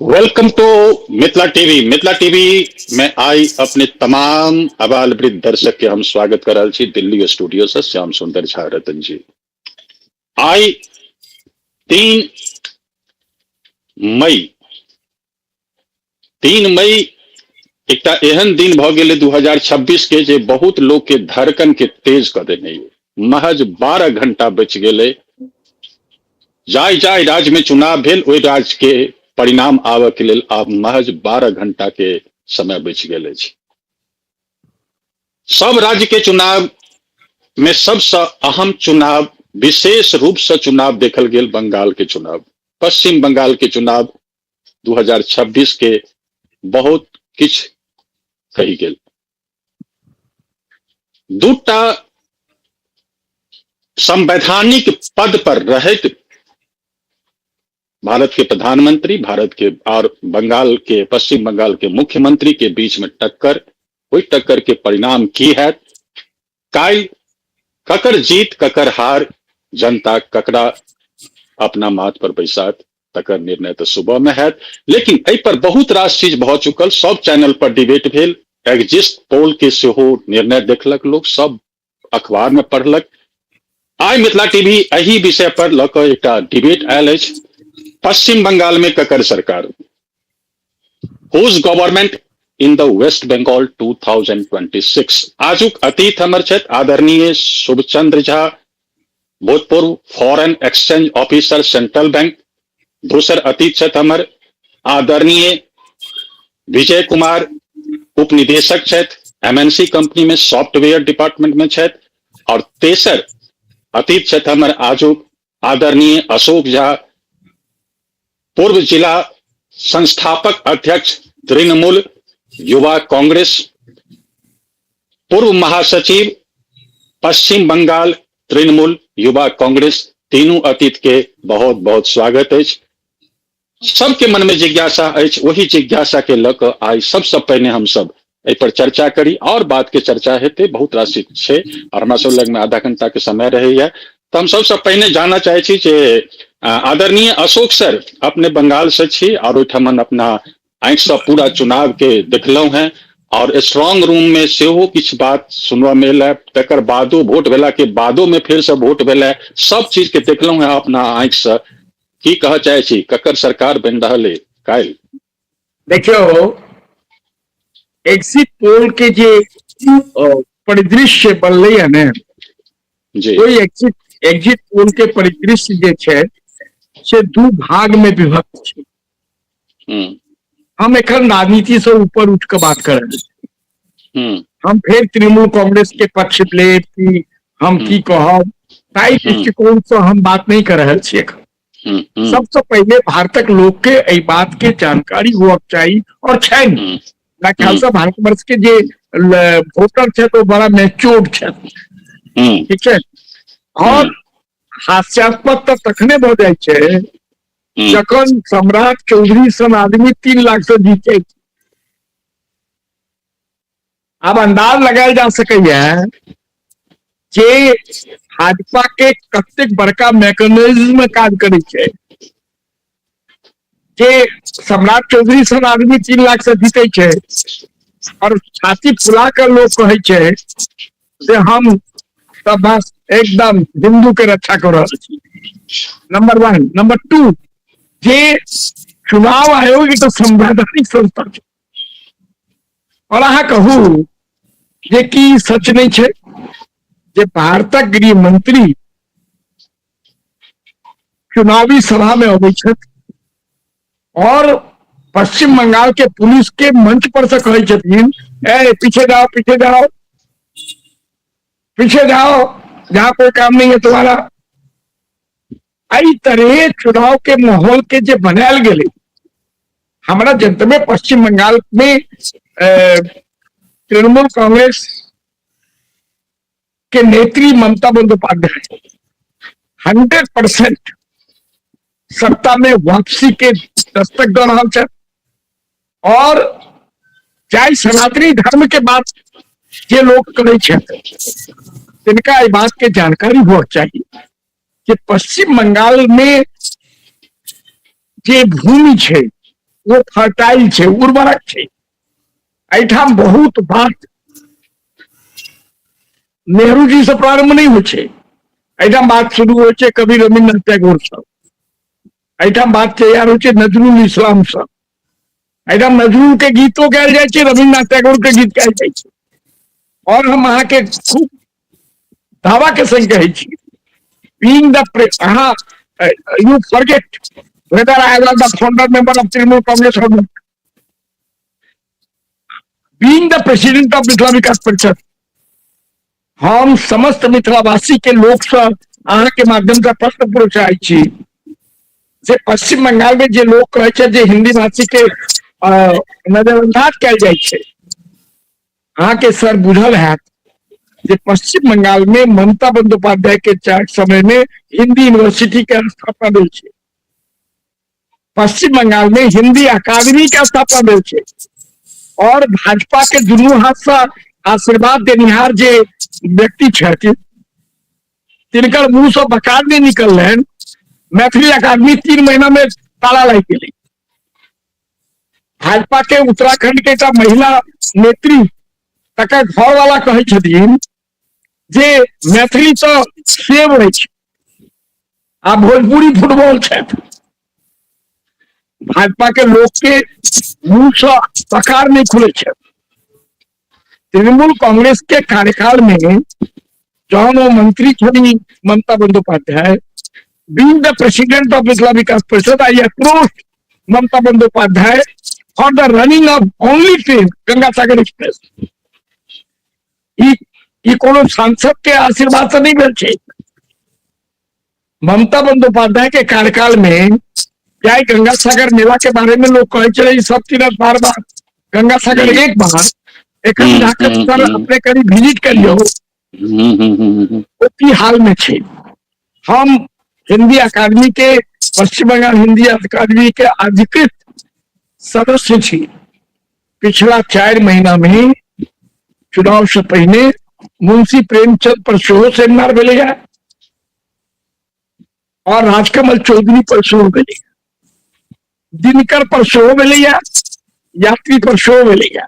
Welcome to Mithila TV. Mithila TV में आई अपने तमाम आबाल वृद्ध दर्शक के हम स्वागत कर रहल छी दिल्ली स्टूडियो से श्याम सुंदर झा रतन जी। आई 3 मई, 3 मई एकटा एहन दिन भऽ गेलै 2026 के जे बहुत लोग के धड़कन के तेज कऽ देने। महज 12 घंटा बचि गेलै। जाय जाय राज्य में चुनाव भेल ओहि राज्य के परिणाम आबऽ के लेल आब महज 12 घंटा के समय बचि गेल अछि। सब राज्य के चुनाव में सबसँ अहम चुनाव, विशेष रूप से चुनाव देखल गेल बंगाल के चुनाव। पश्चिम बंगाल के चुनाव 2026 के बहुत किछु कहि गेल। दूटा संवैधानिक पद पर रहैत भारत के प्रधानमंत्री, भारत के और बंगाल के, पश्चिम बंगाल के मुख्यमंत्री के बीच में टक्कर, ओहि टक्कर के परिणाम की है, काल्हि ककर जीत ककर हार, जनता ककरा अपना माथ पर बैसात, तकर निर्णय तऽ सुबह में हैत। लेकिन एहि पर बहुत रास चीज भऽ चुकल, सब चैनल पर डिबेट भेल, एग्जिस्ट पोल के सेहो निर्णय देखलक लोक, सब अखबार में पढ़लक। आइ मिथिला टीवी एहि विषय पर लऽ कऽ एकटा डिबेट आयल अछि, पश्चिम बंगाल में ककर सरकार, whose government in the West Bengal 2026। आजुक अतिथि हमर छथि आदरणीय शुभचंद्र झा, भूतपूर्व foreign exchange officer central bank. दोसर अतिथि छथि हमर आदरणीय विजय कुमार, उपनिदेशक छथि एमएनसी कंपनी में, सॉफ्टवेयर डिपार्टमेंट में छथि। और तेसर अतिथि छथि हमर आजुक आदरणीय अशोक झा, पूर्व जिला संस्थापक अध्यक्ष तृणमूल युवा कांग्रेस, पूर्व महासचिव पश्चिम बंगाल तृणमूल युवा कांग्रेस। तीनू अतिथि के बहुत बहुत स्वागत अछि। सबके मन में जिज्ञासा अछि, वही जिज्ञासा के लऽ कऽ आइ सबसँ पहिने हम सब एहि पर चर्चा करी और बात के चर्चा हेतै, बहुत रास चीज छै और हमरा सब लग में आधा घंटा के समय रहैया। तऽ हम सबसँ पहिने जानऽ चाहै छी जे आदरणीय अशोक सर, अपने बंगाल से छी और ओहिठामन अपना आँखिसँ पूरा चुनाव के देखलहुं हैं और स्ट्रांग रूम में सेहो किछु बात सुनबा में एल है, तकर बादो वोट भेला के बादो में फेर से वोट भेल है, सब चीज के देखलहुं हैं अपना आँखिसँ। की कहऽ चाहै छी, ककर सरकार बनि रहल है काल्हि? देखियौ, एग्जिट पोल के जे परिदृश्य बनलै है ने जी, ओहि एग्जिट एग्जिट पोल के परिदृश्य जे छै से दू भाग में विभक्त छै। हम एखन राजनीति से ऊपर उठ के बात कर रहल छी। हम फेर तृणमूल कांग्रेस के पक्ष लेब कि हम की कहब, ताहि दृष्टिकोण से हम बात नहीं कर रहल छी एखन। सबसे पहले भारतक लोक के एहि बात के जानकारी होअक चाही और छनि। हमरा ख्याल से भारतवर्ष के जे वोटर छथि ओ बड़ा मैच्योर्ड छथि, ठीक छै। और हास्यास्पद तऽ तखने भऽ जाइ छै जखन सम्राट चौधरी सन आदमी 3 लाख से जीते। आब अंदाज लगायल जा सकैया जे भाजपा के कतेक बड़का मैकेनिज्म काज करै छै जे सम्राट चौधरी सन आदमी 3 लाख से जीते छै और छाती फुला कर लोग कहै छै जे हम तऽ बस एकदम हिंदू के रक्षा कर रहल छी। नंबर 1। नंबर 2, जे चुनाव आयोग एक संवैधानिक संस्था छै और अहाँ कहू जे की सच नहीं छै जे भारतक गृह मंत्री चुनावी सभा में अबै छथि और पश्चिम बंगाल के पुलिस के मंच पर से कहै छथिन, ए पीछे जाओ, पीछे जाओ, पीछे जाओ, जहां कोई काम नहीं है तुम्हारा। एहि तरह चुनाव के माहौल के जे बनायल गेलै, हमरा जनता में पश्चिम बंगाल में तृणमूल कांग्रेस के नेत्री ममता बंदोपाध्याय 100% सत्ता में वापसी के दस्तक दऽ रहल छथि। और चाहे सनातनी धर्म के बात जे लोग करै छथि तिनका एहि बात के जानकारी होना चाहिए कि पश्चिम बंगाल में जे भूमि छै ओ फर्टाइल छै, उर्वरक छै। एहिठाम बहुत बात नेहरू जी से प्रारंभ नहि होइ छै, एहिठाम बात शुरू होइ छै कवि रविन्द्रनाथ टैगोर से, एहिठाम बात तैयार होइ छै नजरुल इस्लाम से, एहिठाम नजरुल के गीतो गायल जाइ छै, रविन्द्रनाथ टैगोर के गीत गायल जाइ छै। और हम अहाँके खूब दावा के संग कहै छी, बीइंग the अहाँ you forget whether I was the founder member of Trinamool Congress or not. Being the president of Mithila Vikas Parishad, हम समस्त मिथिलावासी के लोक से अहाँ के माध्यम से प्रश्न पूछऽ चाहै छी जे पश्चिम बंगाल में जे लोग कहै छै जे हिंदी भाषी के नजरअंदाज कयल जाइ छै, अहाँके सर बुझल हैत जे पश्चिम बंगाल में ममता बंदोपाध्याय के समय में हिंदी यूनिवर्सिटी के स्थापना भेल छै, पश्चिम बंगाल में हिंदी अकादमी के स्थापना भेल छै, और भाजपा के दुनू हाथ से आशीर्वाद देनिहार जे व्यक्ति छथि तिनकर मुंह से बकार नहीं निकललनि, मैथिली अकादमी 3 महीना में ताला लागि गेलै। भाजपा के उत्तराखंड के एकटा महिला नेत्री तकर घरवाला कहै छथिन जे मैथिली तऽ सेव अछि आ भोजपुरी फुटबॉल छथि। भाजपा के लोक के मुंह से बकार नहीं खुले छै। तृणमूल कांग्रेस के कार्यकाल में जहन ओ मंत्री छली Mamata Bandyopadhyay, being the president of Mithila Vikas Parishad, I approach Mamata Bandyopadhyay for the running of only train Ganga Sagar Express. ई कोनो सांसद के आशीर्वाद से नहीं भेल छै। ममता बंदोपाध्याय के कार्यकाल में चाहे गंगा सागर मेला के बारे में लोग कहे छलै ई सब तीरथ बार बार, गंगा सागर एक बार, एखन जाके सर अपने करी विजिट करियौ, ओ की हाल में छै। हम हिंदी अकादमी के, पश्चिम बंगाल हिंदी अकादमी के अधिकृत सदस्य छी। पिछला 4 महीना में चुनाव से पहिने मुंशी प्रेमचंद पर सेहो सेमिनार भेलैया और राजकमल चौधरी पर सेहो भेलैया, दिनकर पर सेहो भेलैया, यात्री पर सेहो भेलैया।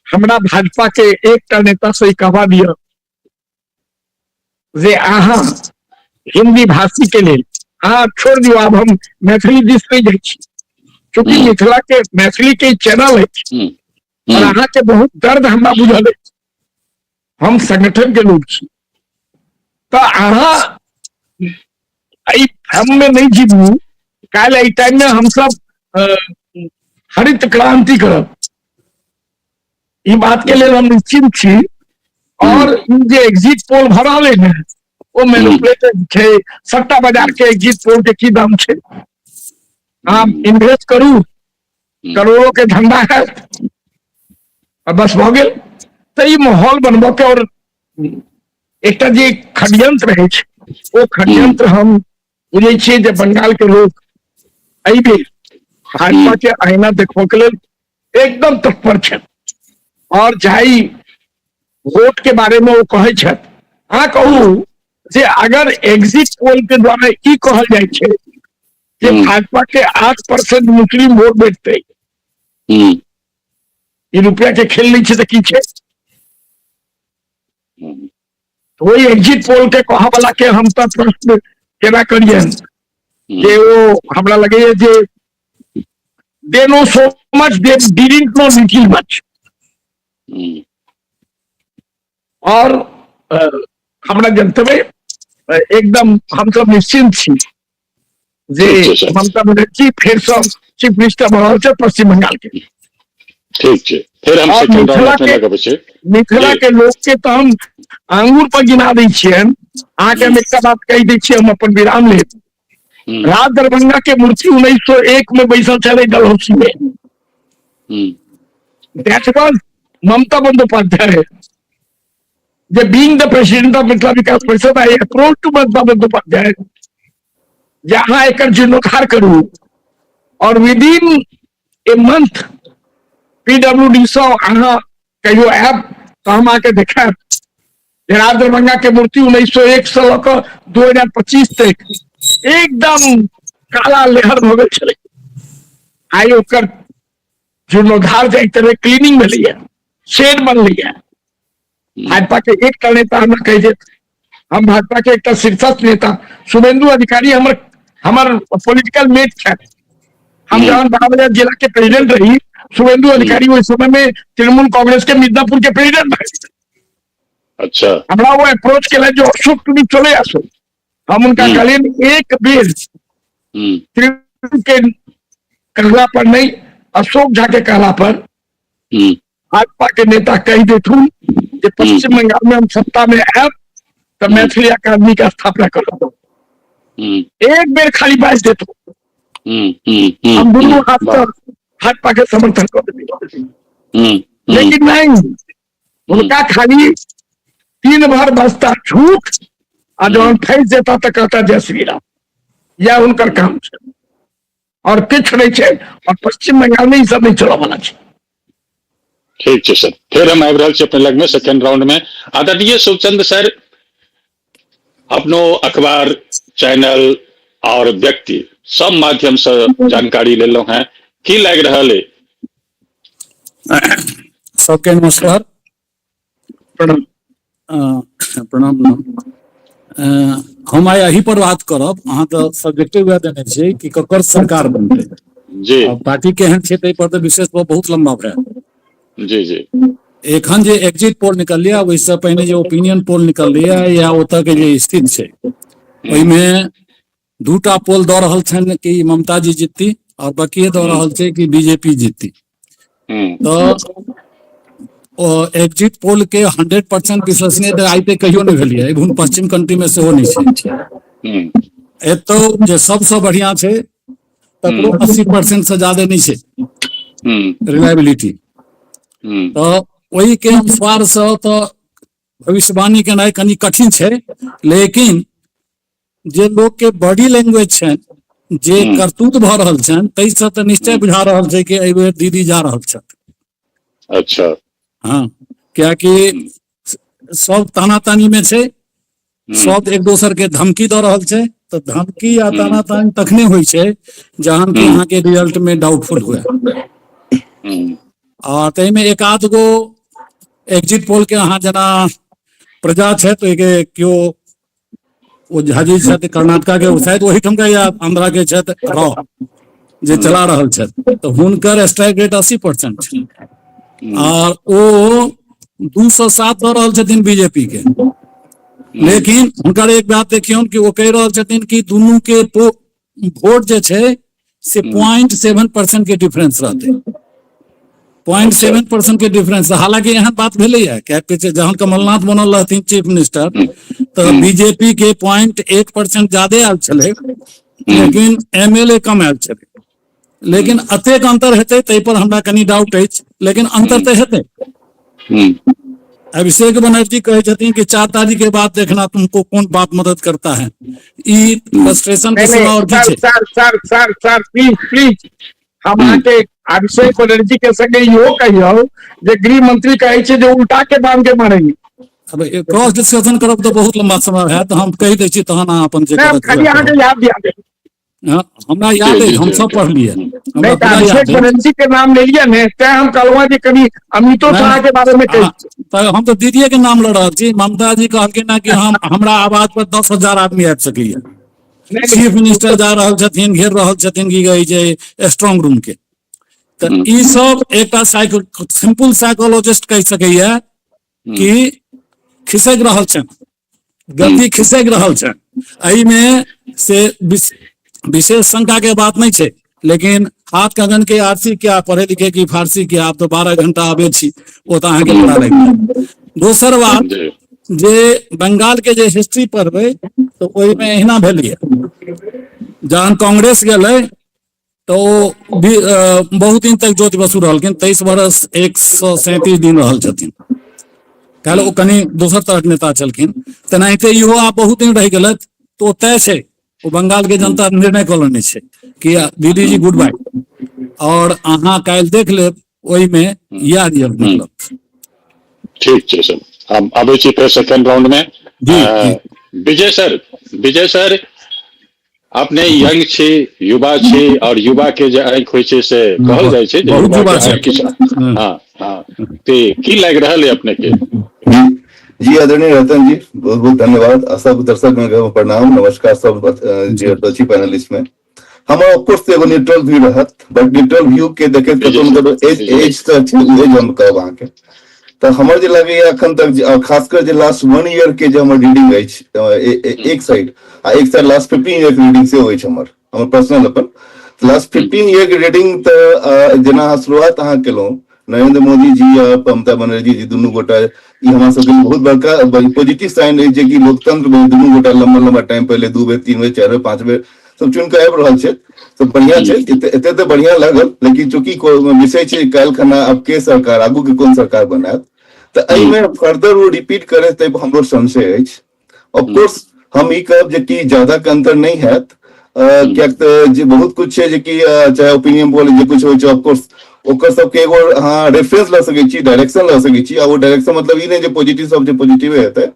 हमरा भाजपा के एकटा नेता से कहवा दिअ जे अहाँ हिंदी भाषी के लेल अहाँ छोड़ दियौ, आब हम मैथिली दिस नहीं जाइ छी, चूंकि मिथिला के मैथिली के चैनल अछि और अहाँ के बहुत दर्द हमरा बुझल अछि, हम संगठन के लोग छी, तऽ अहाँ एहि भ्रम में नहीं जीबू। काल्हि एहि टाइम में हमसब हरित क्रांति करब, ई बात के लेल हम निश्चिंत छी। और ई जे एग्जिट पोल भऽ रहल है ने, ओ मैनिपुलेटेड छै। सट्टा बाजार के एग्जिट पोल के की दाम छै? अहाँ इन्वेस्ट करू, करोड़ों के धंधा है आ बस भऽ गेल। तऽ ई माहौल बनबऽ के और एकटा जे षड्यंत्र अछि, ओ षड्यंत्र हम बुझै छियै जे बंगाल के लोक एहि बेर भाजपा के आईना देखबऽ के लेल एकदम तत्पर छथि। और जाहि वोट के बारे में ओ कहै छथि, अहाँ कहू जे अगर एग्जिट पोल के द्वारा ई कहल जाइ छै जे भाजपा के 8% मुस्लिम वोट भेटतै, ई रुपया के खेल नहीं छै तऽ की छै? ओहि एग्जिट पोल के कहऽ वाला के हम तऽ प्रश्न केना करियनि जे ओ हमरा लगैया जे they know so much, they didn't know little much. और हमरा जनतबे एकदम हम सब निश्चिंत छी जे ठीक छै सर। ममता बनर्जी फेर से चीफ मिनिस्टर भऽ रहल छै पश्चिम बंगाल के। ठीक छै, फेर हम और सेकंड राउंड मिथिला अपने के लगबै छी। मिथिला जी। के लोक के तऽ हम आंगुर पर गिना दै छियनि। अहाँके हम एकटा बात कहि दै छी, हम अपन विराम लेब। राज दरभंगा के मूर्ति 1901 में बैसल छलै डलहौसी में। That was Mamata Bandyopadhyay. जे being the president of Mithila Vikas Parishad, I approach to Mamata Bandyopadhyay जे अहाँ एकर जीर्णोद्धार करू, और with in a month PWD सँ अहाँ कहियो आयब तऽ हम अहाँके देखायब जे राज दरभंगा के मूर्ति 1901 से लऽ कऽ 2025 तक एकदम काला लेहर भऽ गेल छलै। आइ ओकर जीर्णोद्धार जे एक तरह क्लीनिंग भेलैया, शेड बनलैया। भाजपा के एकटा नेता हमरा कहि देत, हम भाजपा के एकटा शीर्षस्थ नेता शुभेंदु अधिकारी हमर हमर पॉलिटिकल मेट छथि। हम जहन बड़ा जिला के प्रेसिडेंट रही, शुभेंदु अधिकारी ओहि समय में तृणमूल कांग्रेस के मिदनापुर के प्रेसिडेंट रहे। अच्छा। हमरा वो अप्रोच केलथि जे अशोक तुम्हें चले आसो। हम उनका कहलियनि एक बेर तृणमूल के कहला पर नहीं, अशोक झा के कहला पर भाजपा के नेता कहि देथुन जे पश्चिम बंगाल में हम सत्ता में आयब तो मैथिली अकादमी के स्थापना करब। एक बेर खाली बाजि देथुन, हम दुनू हाथ से भाजपा के समर्थन कर देबै। लेकिन नहीं, हुनका खाली दिन भर बजता झूठ आ जहन फंसि जेता तऽ कहता जय श्री राम। यह हुनकर काम छै और किछु नहीं छै। और पश्चिम बंगाल में ई सब नहीं चलऽ वाला छै। ठीक छै सर, फेर हम आबि रहल छी अपने लगमे सेकेंड राउंड में। आदरणीय शुभचंद्र सर, अपनो अखबार, चैनल और व्यक्ति सब माध्यम से जानकारी लेलहुं हैं, की लागि रहल है? सबके नमस्कार। प्रणाम। प्रणाम प्रणाम। हम आइ एही पर बात करब। अहाँ तऽ सब्जेक्टे वएह देने छियै कि ककर सरकार बनतै जी। पार्टी केहन छै, ताहि पर तऽ विशेष बहुत लम्बा भए जी जी। एखन जे एग्जिट पोल निकललै, ओहिसँ पहिने जे ओपिनियन पोल निकललै या ओतऽ के जे स्थिति छै, ओहिमे दूटा पोल दऽ रहल छनि कि ममता जी जीतती और बाकी दऽ रहल छै कि बीजेपी जीतती। तऽ एग्जिट पोल के 100% विश्वसनीय तऽ आइ तक कहियो नहि भेलै, इवन पश्चिम कंट्री में सेहो नहि छै। एतौ जे सबसँ बढ़िया छै तकरो 80% से ज्यादा नहि छै रिलायबिलिटी। तऽ ओहि के अनुसार से तऽ भविष्यवाणी केनाइ कनि कठिन छै, लेकिन जे लोक के बॉडी लैंग्वेज छनि, जे करतूत भऽ रहल छनि, ताहिसँ तऽ निश्चय बुझा रहल छै कि एहि बेर दीदी जा रहल छथि। अच्छा। हँ, कियाकि सब ताना तानी में छै, सब एक दोसर के धमकी दऽ रहल छै। तऽ धमकी या ताना तानी तखने होइ छै जहन कि अहाँके रिजल्ट में डाउटफुल हुए। आ ताहिमे एक आध गो एग्जिट पोल के अहाँ जेना प्रजा छथि, ओहिके केओ ओ झाजी छथि कर्नाटका के, शायद ओहिठाम के या आंध्रा के छथि रॉ जे चला रहल छथि, तऽ हुनकर स्ट्राइक रेट 80% छै आर ओ 207 दऽ रहल छथिन बीजेपी के। लेकिन हुनकर एक बात देखियौन कि ओ कहि रहल छथिन कि दुनू के वोट जे छै से 0.7% के डिफरेंस रहतै, 0.7% के डिफरेंस। हालांकि एहन बात भेलैया कियाकि जहन कमलनाथ बनल रहथिन चीफ मिनिस्टर तऽ बीजेपी के 0.8% ज्यादे आयल छलै, लेकिन एमएलए कम आयल छलै। लेकिन अतेक अंतर हेतै ताहि पर हमरा कनि डाउट अछि, लेकिन अंतर तऽ हेतै। अभिषेक बनर्जी कहै छथिन कि 4 तारीख के बाद देखना तुमको कौन बाप मदद करता है। ई फ्रस्ट्रेशन के सिवा और की सर छै? Sir sir sir sir, please please, हम अहाँके अभिषेक बनर्जी के संगे इहो कहियौ जे गृह मंत्री कहै छै जे उल्टा के बांध के मारेंगे। अब क्रॉस डिस्कशन करब तऽ बहुत लंबा समय हैत, हम कहि दै छी तहन अहाँ अपन जे नहि, हम करब खाली अहाँके याद दिया देब। हाँ, हमरा याद जी अछि, जी हम जी सब पढ़लियै, हमरा नहीं, पूरा याद अभिषेक अछि। बनर्जी के नाम लेलियै ने, तें हम कहलहुँ जे कनि अमितो नहि, साहा के बारे में कहि। तऽ हम तऽ दीदीए के नाम लऽ रहल छी। ममता जी कहलखिन हँ कि हम हमरा आवाज पर 10,000 आदमी आबि सकैया। नहि, चीफ मिनिस्टर जा रहल छथिन, घेर रहल छथिन की कहै छै स्ट्रांग रूम के। तऽ ई सब एकटा साइको सिंपल साइकोलॉजिस्ट कहि सकैया कि खिसकि रहल छनि, गति खिसकि रहल छनि। एहिमे से विशेष शंका के बात नहि छै, लेकिन हाथ कंगन के आरसी क्या, पढ़े लिखे की फारसी क्या, आब तऽ 12 घंटा आबे छी, ओ तऽ अहाँके पता लागि जायत। दोसर बात जे बंगाल के जे हिस्ट्री पढ़बै तऽ ओहिमे एहिना भेलैया, जहन कांग्रेस गेलै तऽ ओ भी बहुत दिन तक ज्योति बसु रहलखिन, 23 बरस 137 दिन रहल छथिन। काल्हि ओ कनि दोसर तरहक नेता छलखिन। तेनाहिते इहो आब बहुत दिन रहि गेलथि तऽ ओ तय छै, ओ बंगाल के जनता निर्णय कऽ लेने छै कि दीदी जी गुड बाय। और अहाँ काल्हि देख लेब ओहिमे इएह रिजल्ट निकलत। ठीक छै सर, हम आबै छी फेर सेकेंड राउंड में। जी, जी। विजय सर, विजय सर, अपने यंग छी, युवा छी, और युवा के जे आँखि होइ छै से कहल जाइ छै जे बहुत युवा युवा के छै। आँखि किछु। हँ हँ, ते की लागि रहल है अपने के? जी जी, आदरणीय रतन जी, बहुत बहुत धन्यवाद आ सब दर्शक के प्रणाम, नमस्कार। सब जे एतऽ छी पैनलिस्ट में, हमर ऑफकोर्स एगो न्यूट्रल व्यू रहत, बट न्यूट्रल व्यू के देखैत कतौ ने कतौ एज एज तऽ छै, एज हम कहब अहाँके। तऽ हमर जे लगैया एखन तक खासकर जे लास्ट वन ईयर के जे हमर रीडिंग अछि एक साइड, आ एक साइड लास्ट 15 ईयर के रीडिंग सेहो अछि हमर हमर पर्सनल अपन लास्ट 15 ईयर के रीडिंग। तऽ जेना अहाँ शुरुआत अहाँ केलहुँ, नरेंद्र मोदी जी आ ममता बनर्जी जी दुनू गोटा, ई हमरा सबके बहुत बड़का पॉजिटिव साइन अछि जे कि लोकतंत्र मे दुनू गोटा लम्बा लम्बा टाइम पहिले दू बेर, तीन बेर, चारि बेर, पांच बेर सब चुन कऽ आबि रहल छै, तऽ बढ़िया छै। एते एते तऽ बढ़िया लागल, लेकिन चूंकि विषय छै काल्हि खना आब के सरकार, आगू के कोन सरकार बनायत, तऽ एहिमे फर्दर ओ रिपीट करे ताहि पर हमरो संशय अछि। ऑफकोर्स हम ई कहब जे कि ज्यादा के अंतर नहि हैत, कियाक तऽ जे बहुत कुछ छै जे कि चाहे ओपिनियन पोल जे कुछ होइ छै, ऑफकोर्स ओकर सबके एगो अहाँ रेफरेंस लऽ सकै छी, डायरेक्शन लऽ सकै छी। आ ओ डायरेक्शन मतलब ई नहि जे पॉजिटिव सब जे पॉजिटिवे हेतै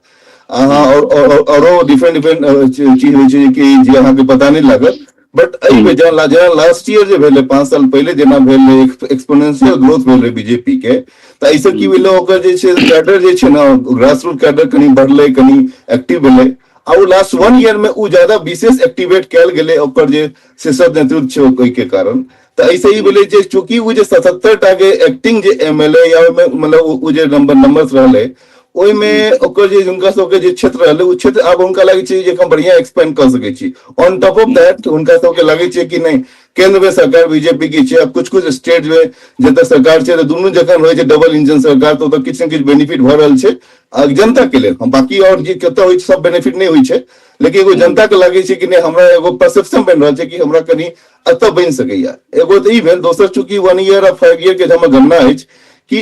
अहाँ, औरो डिफरेंट डिफरेंट चीज होइ छै कि जे अहाँके पता नहि लागत। बट एहिमे जेना जेना लास्ट ईयर जे भेलै, 5 साल पहिले जेना भेल, एक्सपोनेंशियल ग्रोथ भेल रहै बीजेपी के, तऽ एहिसँ की भेलै, ओकर जे छै कैडर जे छै ने, ग्रास रूट कैडर कनि बढ़लै, कनि एक्टिव भेलै। आ ओ लास्ट वन ईयर मे ओ ज्यादा विशेष एक्टिवेट कयल गेलै ओकर जे शीर्ष नेतृत्व छै ओहिके कारण। तऽ एहिसँ ई भेलै जे चूंकि ओ जे 77 टा के एक्टिंग जे एमएलए या ओहिमे मतलब ओ जे नंबर नंबर्स रहलै, ओहिमे ओकर जे हुनका सबके जे क्षेत्र रहलै, ओ क्षेत्र आब हुनका लागै छै जे हम बढ़िया एक्सपेंड कऽ सकै छी। ऑन टॉप ऑफ that हुनका सबके लागै छै कि नहि, केंद्र में सरकार बीजेपी के छै आ कुछ कुछ स्टेट में जतऽ सरकार छै, तऽ दुनू जखन होइ छै डबल इंजन सरकार, तऽ ओतऽ किछु ने किछु बेनिफिट भऽ रहल छै आ जनता के लेल। हम बाकी और जे कतऽ होइ छै, सब बेनिफिट नहि होइ छै, लेकिन एगो जनता के लागै छै कि नहि, हमरा एगो परसेप्शन बनि रहल छै कि हमरा कनि एतऽ बनि सकैया। एगो तऽ ई भेल। दोसर, चूंकि वन ईयर आ 5 ईयर के जे हमर गणना अछि कि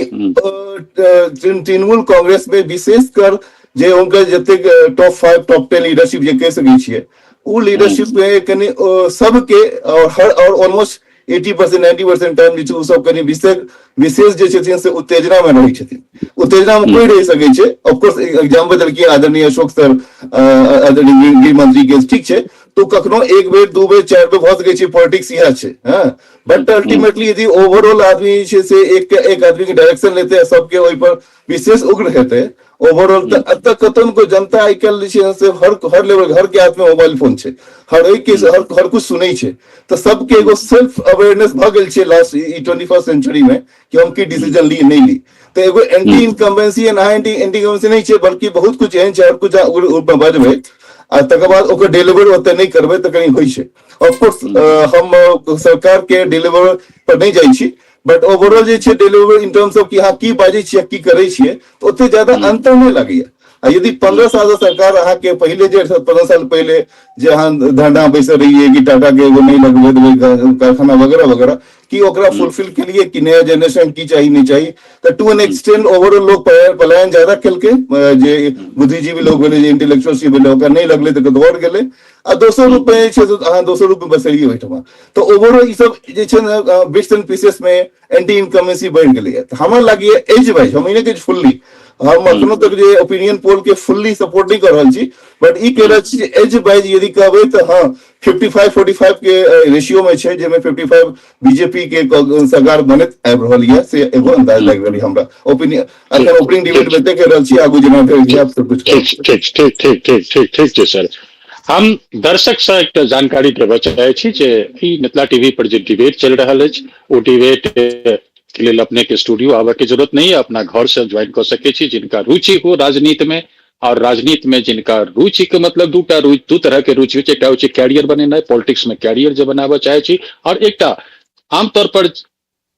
तृणमूल कांग्रेस में विशेष कर जे हुनकर जतेक टॉप 5, टॉप 10 लीडरशिप जे कहि सकै छियै, ओ लीडरशिप में कनि सबके और हर और ऑलमोस्ट 80%, 90% टाइम जे छै, ओ सब कनि विशेष विशेष जे छथिन से उत्तेजना में रहै छथिन। उत्तेजना में कोई रहि सकै छै। ऑफकोर्स एग्जाम्पल देलखिन आदरणीय अशोक सर, आदरणीय गृह मंत्री के, ठीक छै, तो कखनो एक बेर, दू बेर, चारि बेर भऽ सकै छै, पॉलिटिक्स इएह छै। हँ, बट अल्टीमेटली यदि ओवरऑल आदमी जे छै से एक एक आदमी के डायरेक्शन लेते आ सबके ओहि पर विशेष उग्र हेतै ओवरऑल, तऽ एतऽ कतौ ने कोई जनता आइ काल्हि जे छै से हर हर लेवल, हर के हाथ में मोबाइल फोन छै, हर एक के हर हर कुछ सुनै छै, तऽ सबके एगो सेल्फ अवेयरनेस भऽ गेल छै लास्ट ई 21st century में कि हम की डिसीजन ली, नहि ली। तऽ एगो anti incumbency and anti anti incumbency नहि छै, बल्कि बहुत कुछ एहन छै, और कुछ उग्र रूप में बजबै आ तकर बाद ओकर डिलीवर ओते नहि करबै तऽ कनि होइ छै। ऑफकोर्स हम सरकार के डिलीवर पर नहि जाइ छी, बट ओवरऑल जे छै डिलीवर इन टर्म्स ऑफ कि अहाँ की बाजै छियै, की करै छियै, तऽ ओते ज्यादा अंतर नहि लगैया। आ यदि 15 साल सरकार अहाँके पहिले जे 15 साल पहिले जे अहाँ धरना बैसल रहियै कि टाटा के एगो नहि लगबै देबै कारखाना वगैरह वगैरह, कि ओकरा फुलफिल के लिए कि नया जनरेशन की चाही, नहि चाही, तऽ टू एन एक्सटेंट ओवरऑल लोग पलायन ज्यादा केलकै। जे बुद्धिजीवी लोग भेलै, जे इंटेलेक्चुअल भेलै, ओकरा नहि लगलै तऽ दौड़ गेलै आ दोसर रूप में जे छै से अहाँ दोसर रूप में बसलियै ओहिठमा। तऽ ओवरऑल ई सब जे छै ने बिट्स एंड पीसेस में एंटी इनकम्बेंसी बढ़ि गेलैए। तऽ हमरा लागैए एज वाइज, हम ई नहि कहै छी फुल्ली, हम अखनो तक जे ओपिनियन पोल के फुल्ली सपोर्ट नहि कऽ रहल छी, बट ई कहि रहल छी जे एज वाइज यदि कहबै तऽ हँ, 55-45 के रेशियो में छै, जाहिमे 55 बीजेपी के सरकार बनैत आबि रहल यऽ, से एगो अंदाज लागि रहल यऽ हमरा। ओपिनियन अखन ओपनिंग डिबेट में देख रहल छी, आगू जेना फेर जायब सब कुछ। ठीक ठीक ठीक ठीक ठीक ठीक ठीक छै सर। हम दर्शक से एकटा जानकारी देबऽ चाहै छी जे ई मिथिला टीवी पर जे डिबेट चलि रहल अछि, ओ डिबेट के लेल अपने के स्टूडियो आबऽ के जरूरत नहीं है, अपना घर से ज्वाइन कऽ सकै छी। जिनका रुचि हो राजनीति में, और राजनीति में जिनका रुचि के मतलब दूटा रुचि, दू तरह के रुचि होइ छै। एकटा होइ छै कैरियर बनेनाइ, पॉलिटिक्स में कैरियर जे बनाबऽ चाहै छी, और एकटा आमतौर पर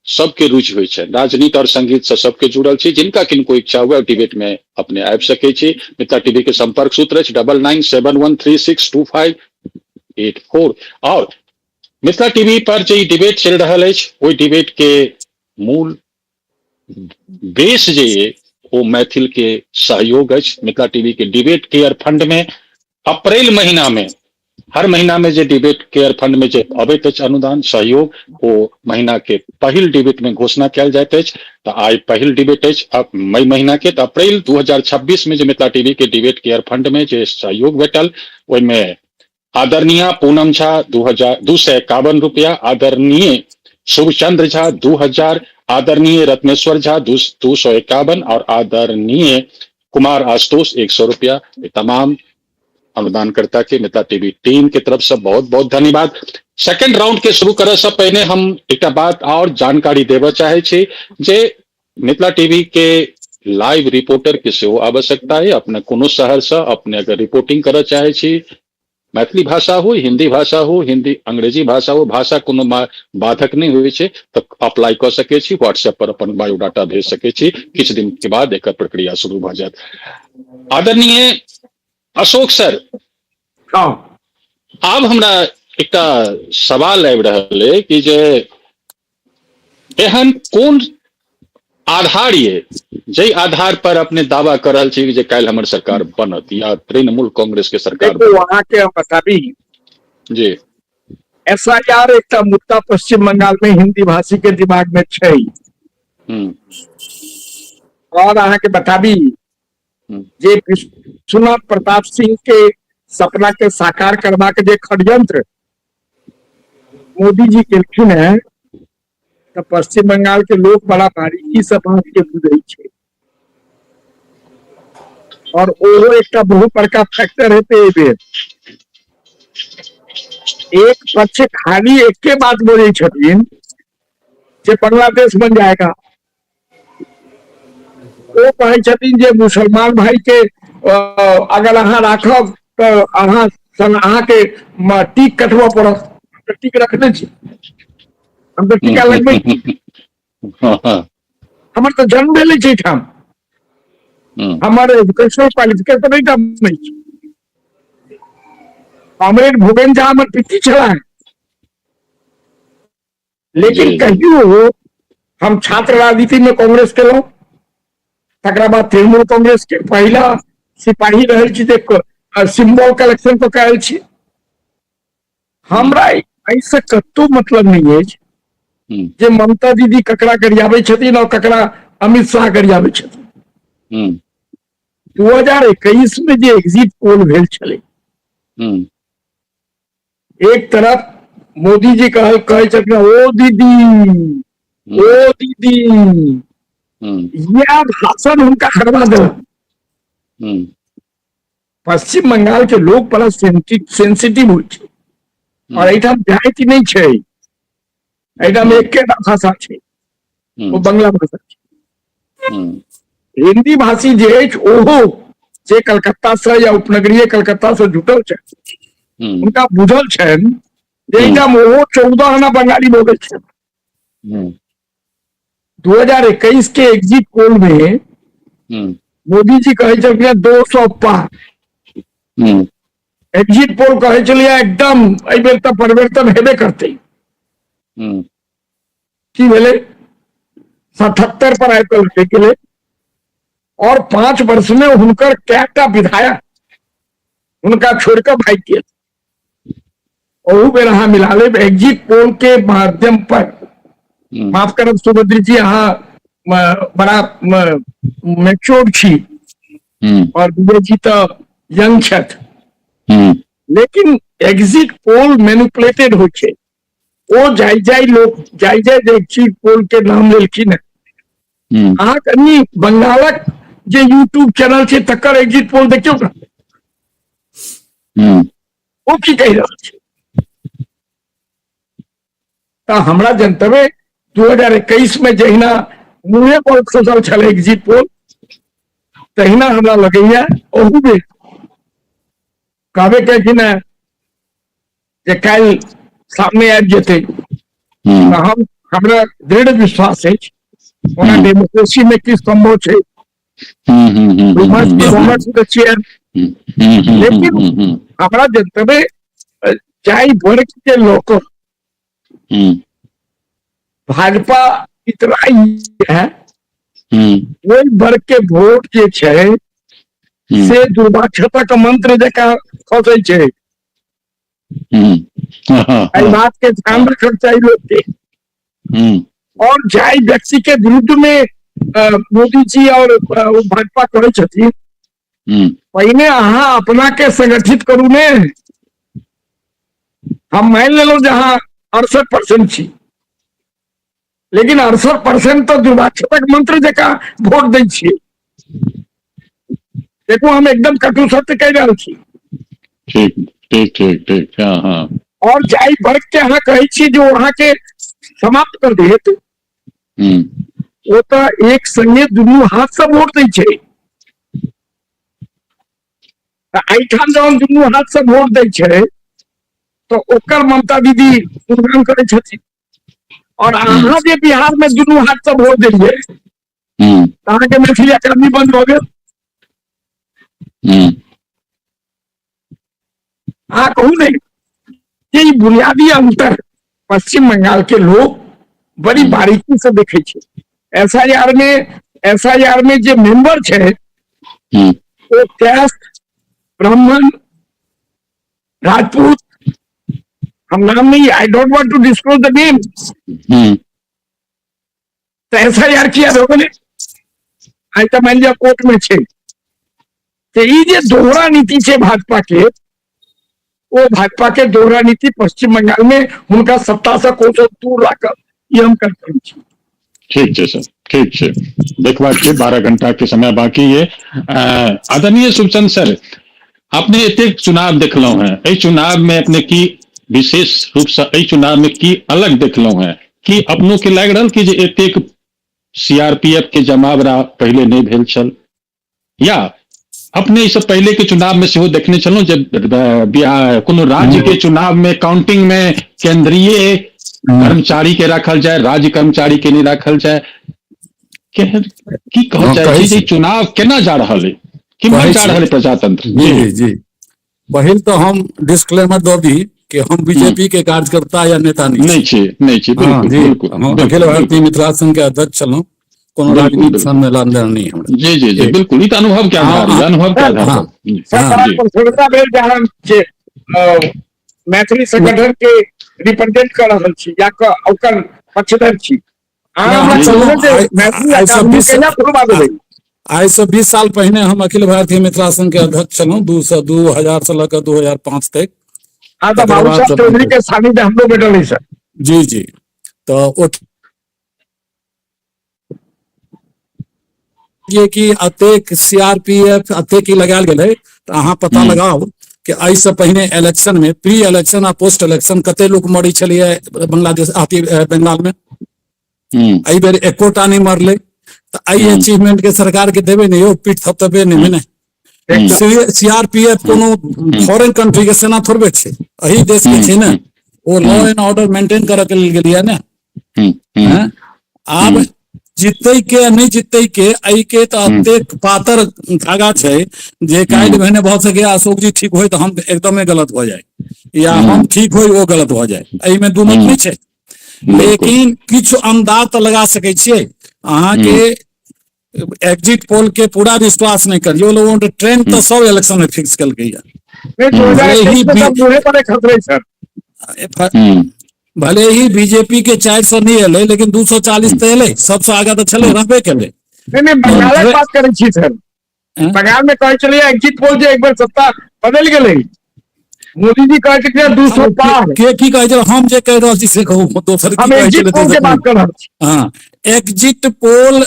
सबके रुचि होइ छै राजनीति और संगीत से सबके जुड़ल छी। जिनका किनको इच्छा हुए, डिबेट में अपने आबि सकै छी। मिथिला टीवी के संपर्क सूत्र अछि 9971362584। और मिथिला टीवी पर जे ई डिबेट चलि रहल अछि, ओहि डिबेट के मूल बेस जे ये ओ मैथिल के सहयोग अछि। मिथिला टीवी के डिबेट केयर फंड में अप्रैल महीना में, हर महीना में जे डिबेट केयर फंड में जे अबैत अछि अनुदान सहयोग, ओ महीना के पहिल डिबेट में घोषणा कयल जाइत अछि। तऽ आइ पहिल डिबेट अछि मई महीना के। तऽ अप्रैल 2026 में जे मिथिला टीवी के डिबेट केयर फंड में जे सहयोग भेटल, ओहिमे आदरणीय पूनम झा 2251 रुपया, आदरणीय शुभचंद्र झा 2000, आदरणीय रत्नेश्वर झा 251 और आदरणीय कुमार आशुतोष 100 रुपया। तमाम अनुदानकर्ता के मिथिला टीवी टीम के तरफ से बहुत बहुत धन्यवाद। सेकेंड राउंड के शुरू करे से पहिने हम एकटा बात और जानकारी देबऽ चाहे छी जे मिथिला टीवी के लाइव रिपोर्टर के सेहो आवश्यकता है। अपने कोनो शहर से अपने अगर रिपोर्टिंग करऽ चाहे छी, मैथिली भाषा हो, हिंदी भाषा हो, हिंदी अंग्रेजी भाषा हो, भाषा कोनो बाधक नहि होइ छै, तऽ अप्लाई कऽ सकै छी। व्हाट्सएप पर अपन बायोडाटा भेज सकै छी। किछु दिन के बाद एकर प्रक्रिया शुरू भऽ जायत। आदरणीय अशोक सर, हँ, आब हमरा एकटा सवाल आबि रहल अइ कि जे एहन कोन आधार ये जाहि आधार पर अपने दावा कर रहल छी जे काल्हि हमर सरकार बनत या तृणमूल कांग्रेस के सरकार देखो बनत? अहाँके हम बताबी। जी। एस I R एकटा मुद्दा पश्चिम बंगाल में हिंदी भाषी के दिमाग में छै। और अहाँके बताबी जे विश्वनाथ प्रताप सिंह के सपना के साकार करबाक जे षड्यंत्र मोदी जी केलखिन है, तऽ पश्चिम बंगाल के लोक बड़ा बारीकी से बात के बुझै छै और ओहो एकटा बहुत बड़का फैक्टर हेतै एहि बेर। एक पक्ष खाली एके बात बोलै छथिन जे बांग्लादेश बन जाएगा। ओ कहै छथिन जे मुसलमान भाई के अगर अहाँ राखब तऽ अहाँ संग अहाँके टीक कटबऽ पड़त। तऽ टीक रखने छी, हम तऽ टीका लगबै छी। हमर तऽ जन्म भेल अछि एहिठाम। हमर एजुकेशनल क्वालिफिकेशन एहिठाम अछि। कॉमरेड भूपेन झा हमर पित्ती छलाह, लेकिन कहियो हम छात्र राजनीति में कांग्रेस केलहुँ, तकरा बाद तृणमूल कांग्रेस के पहिला सिपाही रहल छी जे सिम्बॉल कलेक्शन कऽ के आयल छी। हमरा एहिसँ कतहु मतलब नहि अछि जे ममता दीदी ककरा गरियाबै छथिन और ककरा अमित शाह गरियाबै छथिन। 2021 में जे एग्जिट पोल भेल छलै, एक तरफ मोदी जी कहै छथिन ओ दीदी, ओ दीदी, इएह भाषण हुनका हरवा देलक। पश्चिम बंगाल के लोग बड़ा सेंसिटिव होइ छै और एहिठाम जाति नहि छै, एहिठाम एकेटा भाषा छै, ओ बंगला भाषा छै। हिंदी भाषी जे अछि ओहो जे कलकत्ता से या उपनगरीय कलकत्ता से जुटल छै, हुनका बुझल छनि जे एहिठाम ओहो 14 आना बंगाली बोलै छै। 2021 के एग्जिट पोल में मोदी जी कहै छलखिन 200 पार। एग्जिट पोल कहै छलियै एकदम एहि बेर तऽ परिवर्तन हेबे करतै। की भेलै? 77 पर आबि कऽ लटकि गेलै और 5 वर्ष में हुनकर कएटा विधायक हुनका छोड़ि कऽ भागि गेल। ओहू बेर अहाँ मिला लेब एग्जिट पोल के माध्यम पर। माफ करब सुभद्री जी, अहाँ बड़ा मैच्योर छी और विजय जी तऽ यंग छथि, लेकिन एग्जिट पोल मैनिपुलेटेड होइ छै। ओ जाय जाय लोक जाय जाय एग्जिट पोल के नाम लेलखिन हेँ। अहाँ कनि बंगालक जे यूट्यूब चैनल छै तकर एग्जिट पोल देखियौ ने, ओ की कहि रहल छै। तऽ हमरा जनतबे 2021 में जहिना मुँहे पर खसल छल एग्जिट पोल, तहिना हमरा लगैया ओहू बेर कहबे केलखिन हेँ जे काल्हि सामने आबि जेतै। तऽ हमरा दृढ़ विश्वास अछि। ओना डेमोक्रेसी में की संभव छै, चेयर, लेकिन हमरा जनतबे जाहि वर्ग के लोक भाजपा इतना है, ओहि वर्ग के वोट जे छै से दुर्भाग्यता के मंत्र जकाँ खसै छै। एहि बात के ध्यान रखना चाही लोग के। और जाहि व्यक्ति के विरुद्ध में मोदी जी और भाजपा करै छथिन, पहिने अहाँ अपना के संगठित करू ने। हम मानि लेलहुँ जे अहाँ 68% छी, लेकिन 68% तऽ दुर्भाग्यक मंत्र जकाँ वोट दै छियै। देखू, हम एकदम कटु सत्य कहि रहल छी। ठीक ठीक ठीक ठीक हँ हँ और जाहि वर्ग के अहाँ कहै छी जे ओ अहाँके समाप्त कर देत, ओ तऽ एक संगे दुनू हाथ से वोट दै छै। तऽ एहिठाम जहन दुनू हाथ से वोट दै छै तऽ ओकर ममता दीदी गुणगान करै छथिन, और अहाँ जे बिहार में दुनू हाथ से वोट देलियै तऽ अहाँके मैथिली अकादमी बंद भऽ गेल। अहाँ कहू ने कि ई बुनियादी अंतर पश्चिम बंगाल के लोग बड़ी बारीकी से देखे छै। एस I R में जे मेंबर छै ओ कैस्ट, ब्राह्मण, राजपूत, हम नाम नहीं, I don't want to disclose the name. तऽ एस I R किया भऽ गेलै? आइ तऽ मानि लिअ कोर्ट में छै। तऽ ई जे दोहरा नीति छै भाजपा के, ओ भाजपा के दोहरा नीति पश्चिम बंगाल में हुनका सत्ता से कोसो दूर राखब, ई हम कन्फर्म छी। ठीक छै सर, ठीक छै। देखबाक छै, 12 घंटा के समय बाकी है। आदरणीय शुभचंद्र सर, अपने एतेक चुनाव देखलहुं हैं, एहि चुनाव में अपने की विशेष रूप से एहि चुनाव में की अलग देखलहुं हैं? की अपनो के लागि रहल कि जे एतेक सीआरपीएफ के जमावड़ा पहिले नहि भेल छल, या अपने ई सब पहिले के चुनाव में सेहो देखने छलहुं जे बिहार कोनो राज्य के चुनाव में काउंटिंग में केंद्रीय कर्मचारी के राखल जाय, राज्य कर्मचारी के नहीं राखल जाय? की कहल हँ, चाहे कहै छी जे छी। चुनाव केना जा रहल है, केम्हर कहै जा छी। रहल है प्रजातंत्र? जी जी जी। पहिल तऽ हम डिस्क्लेमर दऽ दी कि हम बीजेपी के कार्यकर्ता या नेता नहीं नहीं छी। छी, नहीं छी। हाँ बिल्कुल जी, बिल्कुल हम अखिल बिल्कुल भारतीय बिल्कुल मिथिला संघ के अध्यक्ष छलहुँ, कोनो बिल्कुल राजनीति बिल्कुल संग लेन देन नहीं हमरा। जी जी जी एक बिल्कुल, ई तऽ अनुभव के हाँ आधार है, हाँ अनुभव के सर आधार हाँ पर। सर, हाँ बड़ा जी प्रसन्नता भेल जे हम जे मैथिली संगठन के रिप्रेजेंट कर रहल छी या ओकर पक्षधर छी। अहाँ नहि, हमरा हम जी कहू ने छलहुँ जे आइ मैथिली आइसँ अकादमी बीस कहिया खुलबा देबै? आइ से 20 साल पहिने हम अखिल भारतीय मिथिला संघ के अध्यक्ष छलहुँ, 2000 से लऽ कऽ 2005 तक। हाँ, तऽ तकर बाबू बाद साहब चौधरी के सानिध्य हमरो भेटल है सर। जी जी, तऽ ओ ये कि अतेक सीआरपीएफ अतेक ही लगायल गेलै, तऽ अहाँ पता लगाउ कि एहिसँ पहिने इलेक्शन में प्री इलेक्शन आ पोस्ट इलेक्शन कते लोक मरै छलैया बांग्लादेश अथी बंगाल में। एहि बेर एकोटा नहि मरलै, तऽ एहि अचीवमेंट के सरकार के देबै ने यौ, पीठ थपथपे नहि ने। सीआरपीएफ कोनो फॉरेन कंट्री के सेना थोड़बे छै, एही देश के छै ने, ओ लॉ एंड ऑर्डर मेंटेन करऽ के लेल गेलियै ने। हैं? आब जीतै के आ नहि जीतै के, एहि के तऽ एतेक पातर धागा छै जे काल्हि भेने भऽ सकैए अशोक जी ठीक होय तऽ हम एकदमे गलत भऽ जाय, या हम ठीक होय ओ गलत भऽ जाय, एहिमे दू मत नहि छै। लेकिन किछु अंदाज तऽ लगा सकै छियै। अहाँके एग्जिट पोल के पूरा विश्वास नहि करियौ, लोगों के ट्रेंड तऽ सब इलेक्शन में फिक्स केलकै। नहीं, दो हजार भले ही इक्कीस में सब बूढ़े पर खतरे सर। भले ही बीजेपी के 400 नहीं एलै, लेकिन 240 तऽ एलै, सबसँ आगा तऽ छलै, रहबे केलै। नहीं नहीं, बंगालक बात करै छी सर। हैं? बंगाल में कहै छलियै एग्जिट पोल जे एक बेर सत्ता बदलि गेलै, मोदी जी कहै छलखिन 200 पार। के की कहै छै? हम जे कहि रहल छी से कहू, दोसर की हम कहै एग्जिट छलै पोल के दोसर बात कर रहल छी। हाँ, एग्जिट पोल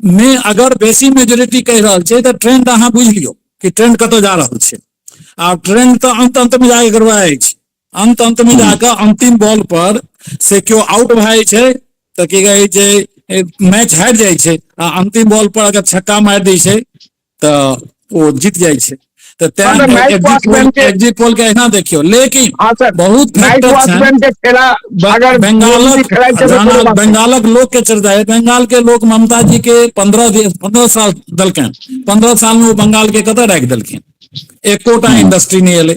में अगर बेसी मेजोरिटी कहि रहल छै तऽ ट्रेंड अहाँ बुझि लियौ कि ट्रेंड कतऽ जा रहल छै। आ ट्रेंड तऽ अंत अंत में जाके गड़बड़ा अछि, अंत अंत में जाकऽ अंतिम बॉल पर से केओ आउट भए जाइ छै तऽ की कहै छै, मैच हारि जाइ छै, आ अंतिम बॉल पर अगर छक्का मारि दै छै तऽ ओ जीत जाइ छै। तऽ हाँ, तऽ तें नाइट एग्जिट पोल वॉचमैन के एग्जिट पोल के एहिना देखियौ, लेकिन हाँ सर, बहुत नाइट फैक्टर छनि। वॉचमैन के खेला अगर मोदी जी बंगालक खेलाइ छै तऽ कोनो बात नहि। बंगालक लोक के चर्चा है, बंगाल के लोक ममता जी के 15 साल देलकनि, 15 साल में ओ बंगाल के कतऽ राखि देलखिन? एकोटा इंडस्ट्री नहि एलै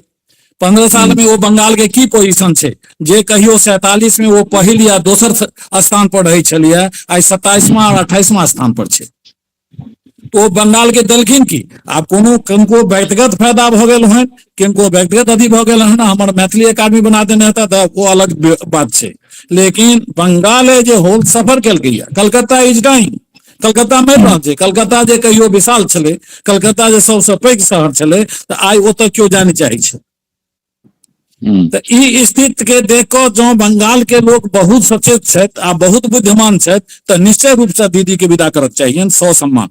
15 साल में। ओ बंगाल के की पोजीशन छै जे कहियो 47 में ओ पहिल या दोसर स्थान पर रहै छलियै, आइ 27वां और 28वां स्थान पर छै। तो बंगाल के देलखिन की? आब कोनो किनको व्यक्तिगत फायदा भऽ गेल हन, किनको व्यक्तिगत अथी भऽ गेल हन, हमर मैथिली अकादमी बना देने हेता तऽ ओ अलग बात छै, लेकिन बंगाल जे होल सफर केलकै, कलकत्ता is dying, Calcutta मरि रहल छै। कलकत्ता जे कहियो विशाल छलै, कलकत्ता जे सबसँ पैघ शहर छलै, तऽ आइ ओतऽ केओ जाय नहि चाहै छै। तऽ ई स्थिति के देख कऽ जँ बंगाल के लोक बहुत सचेत छथि आ बहुत बुद्धिमान छथि तऽ निश्चय रूप से दीदी के विदा करक चाहिए ससम्मान।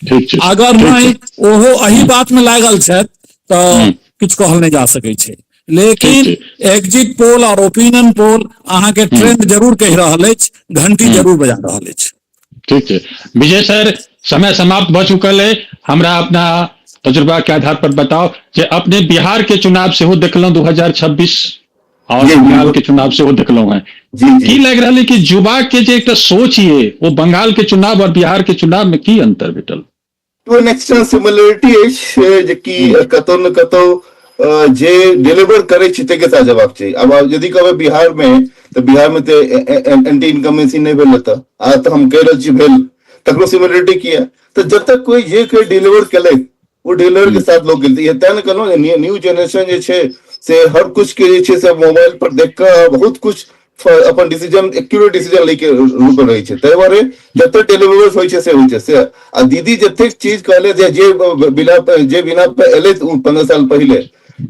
ठीक छै। अगर नहि ओहो एहि बात में लागल छथि तऽ किछु कहल नहि जा सकै छै। लेकिन एग्जिट पोल और ओपिनियन पोल अहाँके ट्रेंड जरूर कहि रहल अछि, घंटी जरूर बजा रहल अछि। ठीक छै विजय सर, समय समाप्त भऽ चुकल है। हमरा अपना तजुर्बा के आधार पर बताओ जे अपने बिहार के चुनाव सेहो देखलहुँ 2026 और बंगाल के चुनाव सेहो देखलहुँ हैं, की लागि रहल है कि युवा के जे एकटा सोच ये वो बंगाल के चुनाव और बिहार के चुनाव में की अंतर भेटल? टू एन एक्सटेंट सिमिलरिटी अछि जे कि कतौ न कतौ जे डिलीवर करै छै ताहिके साथ जवाब छै। आब यदि कहबै बिहार मे, तऽ बिहार मे तऽ एंटी इनकम्बेंसी नहि भेल एतऽ, आ तऽ हम कहि रहल छी भेल, तकरो सिमिलरिटी किया? तऽ जतऽ कोइ जे कोइ डिलीवर केलथि ओ डिलीवर के साथ लोग गेल। तें ने कहलहुँ न्यू जेनरेशन जे छै से हर कुछ के जे छै से मोबाइल पर देख कऽ बहुत कुछ अपन डिसीजन, एक्यूरेट डिसीजन लैके रूप रहै छै। ताहि दुआरे जते डिलीवर होइ छै से होइ छै से। आ दीदी जतेक चीज कहले जे जे बिना एलै 15 साल पहिले,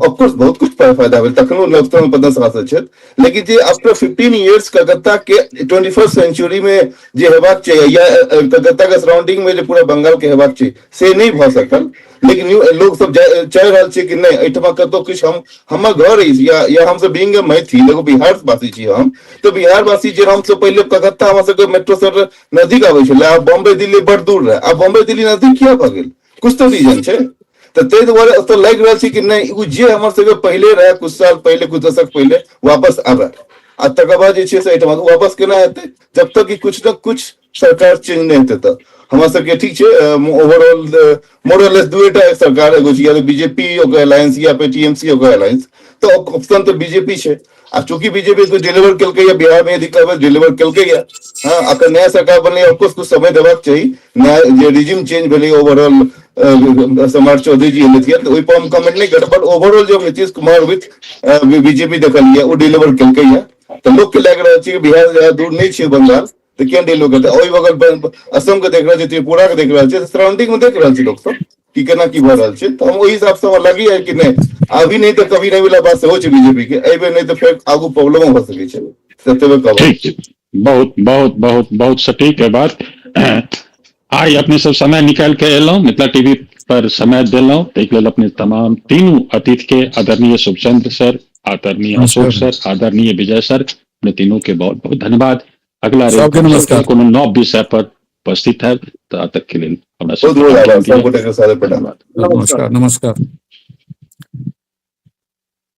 ऑफकोर्स बहुत कुछ फायदा भेल, तखनो लोकसभा में 15 साल छथि, लेकिन जे आफ्टर 15 इयर्स कलकत्ता के 21st century में जे हेबाक चाही या कलकत्ता के सराउंडिंग में जे पूरा बंगाल के हेबाक चाही से नहि भऽ सकल। लेकिन लोग सब चाहि रहल छै कि नहि, एहिठमा कतौ किछु हम हमर घर अछि या हमसब बीइंग ए मैथिल, एगो बिहार वासी छी हम, तऽ बिहार वासी जे हमसब पहिले कलकत्ता हमरा सबके मेट्रो से नजदीक आबै छलै, आब बॉम्बे दिल्ली बड़ दूर रहै, आब बॉम्बे दिल्ली नजदीक किया भऽ गेल? कुछ तऽ रीजन छै। तऽ ताहि दुआरे ओतऽ लागि रहल छै कि नहि, ओ जे हमर सबके पहिले रहै, कुछ साल पहिले, कुछ दशक पहिले, वापस आबे। आ तकर बाद जे छै से एहिठमा वापस केना हेतै जब तक कि कुछ न कुछ सरकार चेंज नहि हेतै? तऽ हमरा सबके ठीक छै, ओवरऑल मोरलेस दुएटा सरकार, एगो छै या बीजेपी ओकर अलायंस या फेर टीएमसी ओकर अलायंस, तऽ ऑप्शन तऽ बीजेपी छै। आ चूंकि बीजेपी कुछ डिलीवर केलकै या बिहार में यदि कहबै डिलीवर केलकै या, हाँ, अखन नया सरकार बनलै, ऑफकोर्स कुछ समय देबाक चाही। नया जे रिजिम चेंज भेलै ओवरऑल, सम्राट चौधरी जी एलथि, तऽ ओहि पर हम कमेंट नहि करब, बट ओवरऑल जो नीतीश कुमार विथ बीजेपी देखलियै ओ डिलीवर केलकै या, तऽ लोक के लागि रहल छै कि बिहार ज्यादा दूर नहि छै बंगाल, तऽ किया डिलीवर करतै? ओहि बगल असम के देख रहल छै, त्रिपुरा के देख रहल छै, सराउंडिंग में देख रहल छै लोक सब कि केना की भऽ रहल छै। तऽ हम ओहि हिसाब से हमरा लगैया कि नहि, अभी नहि तऽ कभी नहि वाला बात सेहो छै। बीजेपी के एहि बेर नहि तऽ फेर आगू प्रॉब्लमो भऽ सकै छै, ततेबे कहब। ठीक छै, बहुत बहुत बहुत बहुत सटीक है बात। आइ अपने सब समय निकालि के एलहुँ, मिथिला टीवी पर समय देलहुँ, ताहिके लेल अपने तमाम तीनू अतिथि के, आदरणीय शुभचंद्र सर, आदरणीय अशोक सर, आदरणीय विजय सर, अपने तीनों के बहुत बहुत धन्यवाद। अगला सबके नमस्कार। कोनो नव विषय पर उपस्थित है, तऽ तक के लेल हमरा बहुत बहुत आभार, सब गोटे के सादर प्रणाम। धन्यवाद। नमस्कार, नमस्कार।